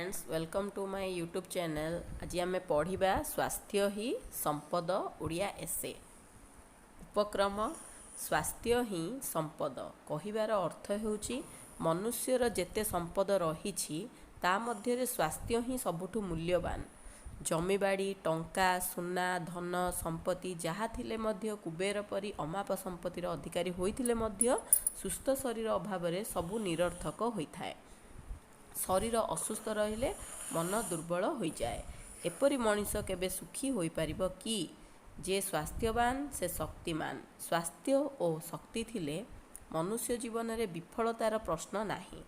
Friends, welcome to my YouTube channel. ଆଜି ଆମେ ପଢ଼ିବା ସ୍ୱାସ୍ଥ୍ୟ ହିଁ ସମ୍ପଦ, ଓଡ଼ିଆ ଏସେ। ଉପକ୍ରମ: ସ୍ୱାସ୍ଥ୍ୟ ହିଁ ସମ୍ପଦ କହିବାର ଅର୍ଥ ହେଉଛି, ମନୁଷ୍ୟର ଯେତେ ସମ୍ପଦ ରହିଛି, ତା ମଧ୍ୟରେ ସ୍ୱାସ୍ଥ୍ୟ ହିଁ ସବୁଠୁ ମୂଲ୍ୟବାନ। ଜମିବାଡ଼ି, ଟଙ୍କା, ସୁନା, ଧନ ସମ୍ପତ୍ତି ଯାହା ଥିଲେ ମଧ୍ୟ, କୁବେର ପରି ଅମାପ ସମ୍ପତ୍ତିର ଅଧିକାରୀ ହୋଇଥିଲେ ମଧ୍ୟ ସୁସ୍ଥ ଶରୀର ଅଭାବରେ ସବୁ ନିରର୍ଥକ ହୋଇଥାଏ। ଶରୀର ଅସୁସ୍ଥ ରହିଲେ ମନ ଦୁର୍ବଳ ହୋଇଯାଏ। ଏପରି ମଣିଷ କେବେ ସୁଖୀ ହୋଇପାରିବ କି? ଯେ ସ୍ୱାସ୍ଥ୍ୟବାନ, ସେ ଶକ୍ତିମାନ। ସ୍ୱାସ୍ଥ୍ୟ ଓ ଶକ୍ତି ଥିଲେ ମନୁଷ୍ୟ ଜୀବନରେ ବିଫଳତାର ପ୍ରଶ୍ନ ନାହିଁ।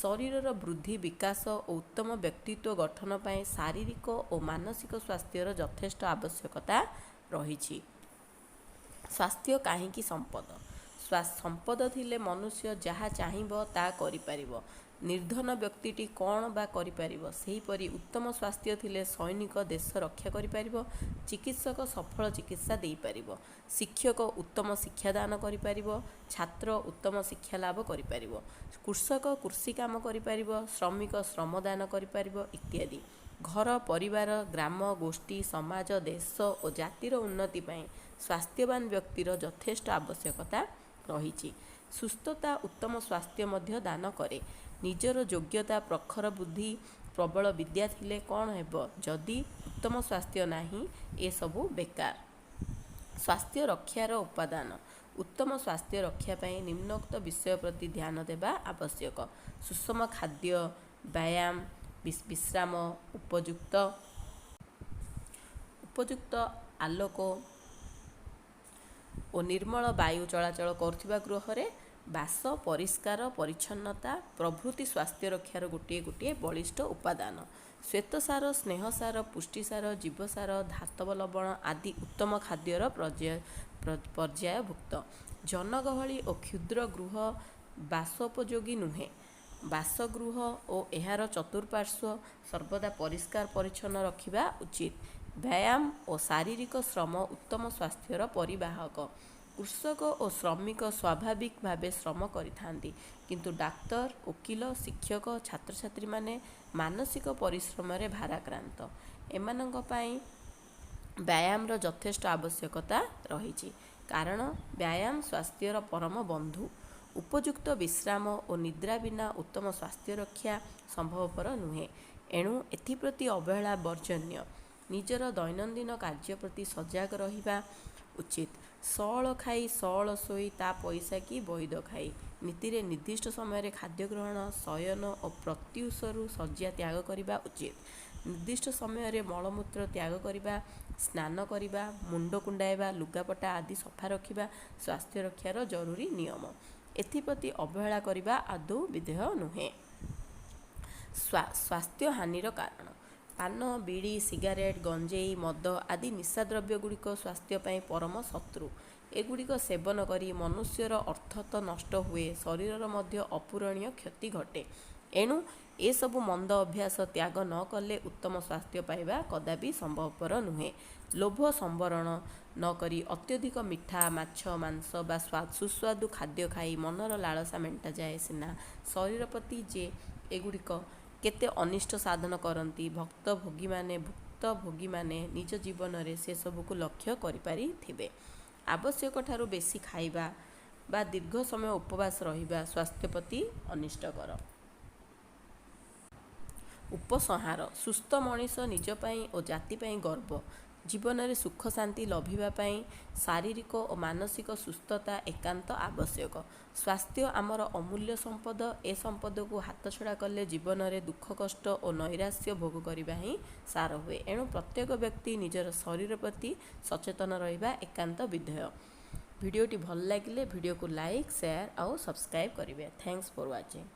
ଶରୀରର ବୃଦ୍ଧି, ବିକାଶ ଓ ଉତ୍ତମ ବ୍ୟକ୍ତିତ୍ୱ ଗଠନ ପାଇଁ ଶାରୀରିକ ଓ ମାନସିକ ସ୍ୱାସ୍ଥ୍ୟର ଯଥେଷ୍ଟ ଆବଶ୍ୟକତା ରହିଛି। ସ୍ୱାସ୍ଥ୍ୟ କାହିଁକି ସମ୍ପଦ? ସମ୍ପଦ ଥିଲେ ମନୁଷ୍ୟ ଯାହା ଚାହିଁବ ତା କରିପାରିବ। ନିର୍ଦ୍ଧନ ବ୍ୟକ୍ତିଟି କ'ଣ ବା କରିପାରିବ? ସେହିପରି ଉତ୍ତମ ସ୍ୱାସ୍ଥ୍ୟ ଥିଲେ ସୈନିକ ଦେଶ ରକ୍ଷା କରିପାରିବ, ଚିକିତ୍ସକ ସଫଳ ଚିକିତ୍ସା ଦେଇପାରିବ, ଶିକ୍ଷକ ଉତ୍ତମ ଶିକ୍ଷାଦାନ କରିପାରିବ, ଛାତ୍ର ଉତ୍ତମ ଶିକ୍ଷା ଲାଭ କରିପାରିବ, କୃଷକ କୃଷି କାମ କରିପାରିବ, ଶ୍ରମିକ ଶ୍ରମଦାନ କରିପାରିବ ଇତ୍ୟାଦି। ଘର, ପରିବାର, ଗ୍ରାମ, ଗୋଷ୍ଠୀ, ସମାଜ, ଦେଶ ଓ ଜାତିର ଉନ୍ନତି ପାଇଁ ସ୍ୱାସ୍ଥ୍ୟବାନ ବ୍ୟକ୍ତିର ଯଥେଷ୍ଟ ଆବଶ୍ୟକତା ରହିଛି। ସୁସ୍ଥତା ଉତ୍ତମ ସ୍ୱାସ୍ଥ୍ୟ ମଧ୍ୟ ଦାନ କରେ। ନିଜର ଯୋଗ୍ୟତା, ପ୍ରଖର ବୁଦ୍ଧି, ପ୍ରବଳ ବିଦ୍ୟା ଥିଲେ କ'ଣ ହେବ, ଯଦି ଉତ୍ତମ ସ୍ୱାସ୍ଥ୍ୟ ନାହିଁ, ଏସବୁ ବେକାର। ସ୍ୱାସ୍ଥ୍ୟ ରକ୍ଷାର ଉପାଦାନ: ଉତ୍ତମ ସ୍ୱାସ୍ଥ୍ୟ ରକ୍ଷା ପାଇଁ ନିମ୍ନୋକ୍ତ ବିଷୟ ପ୍ରତି ଧ୍ୟାନ ଦେବା ଆବଶ୍ୟକ। ସୁଷମ ଖାଦ୍ୟ, ବ୍ୟାୟାମ, ବିଶ୍ରାମ, ଉପଯୁକ୍ତ ଆଲୋକ ଓ ନିର୍ମଳ ବାୟୁ ଚଳାଚଳ କରୁଥିବା ଗୃହରେ ବାସ, ପରିଷ୍କାର ପରିଚ୍ଛନ୍ନତା ପ୍ରଭୃତି ସ୍ୱାସ୍ଥ୍ୟ ରକ୍ଷାର ଗୋଟିଏ ଗୋଟିଏ ବଳିଷ୍ଠ ଉପାଦାନ। ଶ୍ୱେତସାର, ସ୍ନେହସାର, ପୁଷ୍ଟିସାର, ଜୀବସାର, ଧାତବ ଲବଣ ଆଦି ଉତ୍ତମ ଖାଦ୍ୟର ପର୍ଯ୍ୟାୟଭୁକ୍ତ। ଜନଗହଳି ଓ କ୍ଷୁଦ୍ର ଗୃହ ବାସୋପଯୋଗୀ ନୁହେଁ। ବାସଗୃହ ଓ ଏହାର ଚତୁଃପାର୍ଶ୍ୱ ସର୍ବଦା ପରିଷ୍କାର ପରିଚ୍ଛନ୍ନ ରଖିବା ଉଚିତ। ବ୍ୟାୟାମ ଓ ଶାରୀରିକ ଶ୍ରମ ଉତ୍ତମ ସ୍ୱାସ୍ଥ୍ୟର ପରିବାହକ। କୃଷକ ଓ ଶ୍ରମିକ ସ୍ୱାଭାବିକ ଭାବେ ଶ୍ରମ କରିଥାନ୍ତି, କିନ୍ତୁ ଡାକ୍ତର, ଓକିଲ, ଶିକ୍ଷକ, ଛାତ୍ରଛାତ୍ରୀମାନେ ମାନସିକ ପରିଶ୍ରମରେ ଭାରାକ୍ରାନ୍ତ। ଏମାନଙ୍କ ପାଇଁ ବ୍ୟାୟାମର ଯଥେଷ୍ଟ ଆବଶ୍ୟକତା ରହିଛି, କାରଣ ବ୍ୟାୟାମ ସ୍ୱାସ୍ଥ୍ୟର ପରମ ବନ୍ଧୁ। ଉପଯୁକ୍ତ ବିଶ୍ରାମ ଓ ନିଦ୍ରା ବିନା ଉତ୍ତମ ସ୍ୱାସ୍ଥ୍ୟ ରକ୍ଷା ସମ୍ଭବପର ନୁହେଁ। ଏଣୁ ଏଥିପ୍ରତି ଅବହେଳା ବର୍ଜନୀୟ। ନିଜର ଦୈନନ୍ଦିନ କାର୍ଯ୍ୟ ପ୍ରତି ସଜାଗ ରହିବା ଉଚିତ। ସଅଳ ଖାଇ ସଅଳ ଶୋଇ, ତା ପଇସା କି ବଇଦ ଖାଇ ନୀତିରେ ନିର୍ଦ୍ଦିଷ୍ଟ ସମୟରେ ଖାଦ୍ୟ ଗ୍ରହଣ, ଶୟନ ଓ ପ୍ରତ୍ୟୁଷରୁ ଶଯ୍ୟା ତ୍ୟାଗ କରିବା ଉଚିତ। ନିର୍ଦ୍ଦିଷ୍ଟ ସମୟରେ ମଳମୂତ୍ର ତ୍ୟାଗ କରିବା, ସ୍ନାନ କରିବା, ମୁଣ୍ଡ କୁଣ୍ଡାଇବା, ଲୁଗାପଟା ଆଦି ସଫା ରଖିବା ସ୍ୱାସ୍ଥ୍ୟ ରକ୍ଷାର ଜରୁରୀ ନିୟମ। ଏଥିପ୍ରତି ଅବହେଳା କରିବା ଆଦୌ ବିଧେୟ ନୁହେଁ। ସ୍ୱାସ୍ଥ୍ୟ ହାନିର କାରଣ: ପାନ, ବିଡ଼ି, ସିଗାରେଟ, ଗଞ୍ଜେଇ, ମଦ ଆଦି ନିଶାଦ୍ରବ୍ୟଗୁଡ଼ିକ ସ୍ୱାସ୍ଥ୍ୟ ପାଇଁ ପରମ ଶତ୍ରୁ। ଏଗୁଡ଼ିକ ସେବନ କରି ମନୁଷ୍ୟର ଅର୍ଥ ତ ନଷ୍ଟ ହୁଏ, ଶରୀରର ମଧ୍ୟ ଅପୂରଣୀୟ କ୍ଷତି ଘଟେ। ଏଣୁ ଏସବୁ ମନ୍ଦ ଅଭ୍ୟାସ ତ୍ୟାଗ ନ କଲେ ଉତ୍ତମ ସ୍ୱାସ୍ଥ୍ୟ ପାଇବା କଦାପି ସମ୍ଭବପର ନୁହେଁ। ଲୋଭ ସମ୍ବରଣ ନ କରି ଅତ୍ୟଧିକ ମିଠା, ମାଛ, ମାଂସ ବା ସୁସ୍ୱାଦୁ ଖାଦ୍ୟ ଖାଇ ମନର ଲାଳସା ମେଣ୍ଟାଯାଏ ସିନା, ଶରୀର ପ୍ରତି ଯେ ଏଗୁଡ଼ିକ କେତେ ଅନିଷ୍ଟ ସାଧନ କରନ୍ତି, ଭୁକ୍ତଭୋଗୀମାନେ ନିଜ ଜୀବନରେ ସେସବୁକୁ ଲକ୍ଷ୍ୟ କରିପାରିଥିବେ। ଆବଶ୍ୟକଠାରୁ ବେଶି ଖାଇବା ବା ଦୀର୍ଘ ସମୟ ଉପବାସ ରହିବା ସ୍ୱାସ୍ଥ୍ୟ ପ୍ରତି ଅନିଷ୍ଟକର। ଉପସଂହାର: ସୁସ୍ଥ ମଣିଷ ନିଜ ପାଇଁ ଓ ଜାତି ପାଇଁ ଗର୍ବ। ଜୀବନରେ ସୁଖ ଶାନ୍ତି ଲଭିବା ପାଇଁ ଶାରୀରିକ ଓ ମାନସିକ ସୁସ୍ଥତା ଏକାନ୍ତ ଆବଶ୍ୟକ। ସ୍ୱାସ୍ଥ୍ୟ ଆମର ଅମୂଲ୍ୟ ସମ୍ପଦ। ଏ ସମ୍ପଦକୁ ହାତଛଡ଼ା କଲେ ଜୀବନରେ ଦୁଃଖ, କଷ୍ଟ ଓ ନୈରାଶ୍ୟ ଭୋଗ କରିବା ହିଁ ସାର ହୁଏ। ଏଣୁ ପ୍ରତ୍ୟେକ ବ୍ୟକ୍ତି ନିଜର ଶରୀର ପ୍ରତି ସଚେତନ ରହିବା ଏକାନ୍ତ ବିଧେୟ। ଭିଡ଼ିଓଟି ଭଲ ଲାଗିଲେ ଭିଡ଼ିଓକୁ ଲାଇକ୍, ସେୟାର ଆଉ ସବସ୍କ୍ରାଇବ୍ କରିବେ। Thanks for watching.